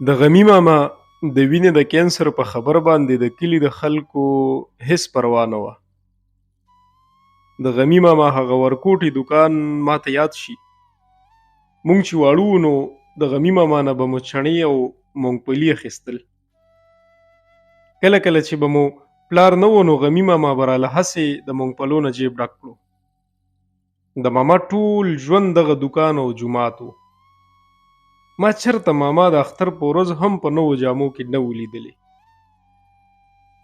د غمي ماما د وینې د کینسر په خبر باندې د کلي د خلکو هیڅ پروا نه وه. د غمي ماما هغه ورکوټي دوکان ماته یاد شي. مونږ چې واړو وو نو د غمي ماما نه به مو چڼې او مونګپلي اخیستل. کله کله چې به مو پلار نه و نو غمي ماما به راله هسې د مونګپلو نه جیب ډک کړو. د ماما ټول ژوند دغه دوکان او جومات و. ما چرته ماما د اختر په ورځ هم په نوو جامو کې نه و لیدلی.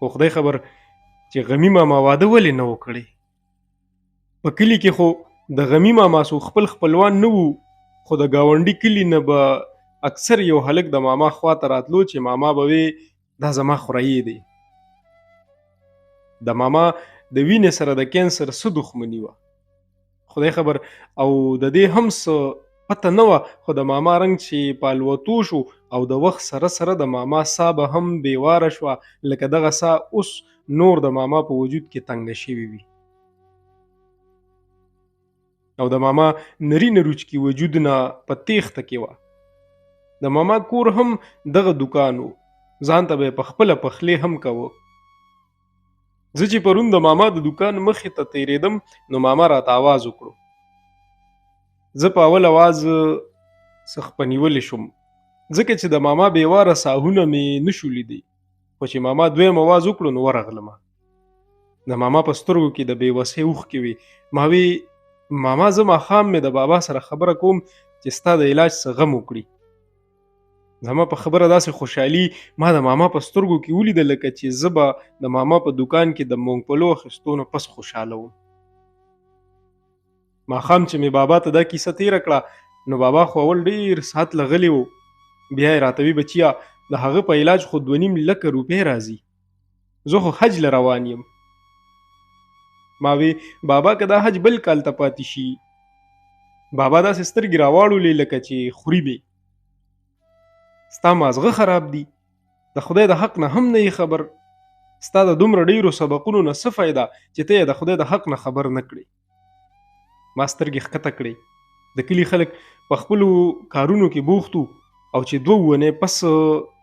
خو خدای خبر چې غمي ماما واده ولې نه و کړی. په کلي کې خو د غمي ماما څو خپل خپلوان نه وو، خو د ګاونډي کلي نه به اکثر یو هلک د ماما خوا ته راتلو چې ماما به وې دا زما خورایې دی. د ماما د وینې سره د کینسر څه دښمني وه خدای خبر، او د دې هم څه پته نه وه. خو د ماما رنګ چې په الوتو شو او د وخت سره سره د ماما سا به هم بې واره شوه، لکه دغه سا اوس نور د ماما په وجود کې تنګه شوې وي او د ماما نری نروچکي وجود نه په تیښته کې وه. د ماما کور هم دغه دوکان و، ځان ته به یې په خپله پخلی هم کوه. زه چې پرون د ماما د دوکان مخې ته تېرېدم نو ماما راته आवाज وکړو. زه په اول اواز څه خپنیولی شوم، ځکه چې د ماما بې واره ساهونه مې نشو لیدی. خو چې ماما دویم اواز وکړو نو ورغلم. د ماما په سترګو کې د بې وسۍ اوښکې وې. ما وی ماما زه ماښام مې د بابا سره خبره کوم چې ستا د علاج څه غم وکړي. زما په خبره داسې خوشحالي ما د ماما په سترګو کې ولیده لکه چې زه به د ماما په دوکان کې د مونګپلو اخیستو نه پس خوشحاله وم. ماښام چې مې بابا ته دا کیسه تیره کړه نو بابا خو اول ډیر ساعت لغلی و، بیا یې راته وی بچیا د هغه په علاج خو 2.5 لکه روپۍ راځي، زه خو حج له روان یم. ما وی بابا که دا حج بل کال ته پاتې شي. بابا داسې سترګې راواړولې لکه چې خوري مې. ستا مازغه خراب دي، د خدای د حق نه هم نه یې خبر. ستا د دومره ډیرو سبقونو نه څه فایده چې ته یې د خدای د حق نه خبر نه کړې. ما سترګې ښکته کړې. د کلي خلک په خپلو کارونو کې بوخت وو او چې 2 اونۍ پس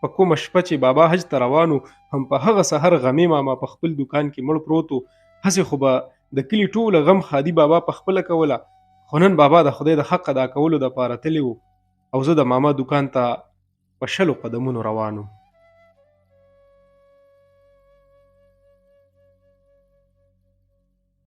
په کومه شپه چې بابا حج ته روان و، هم په هغه سحر غمې ماما په خپل دوکان کې مړ پروت و. هسې خو به د کلي ټوله غم ښادي بابا په خپله کوله، خو نن بابا د خدای د حق ادا کولو دپاره تللی و او زه د ماما دوکان ته په 20 قدمونو روان وم.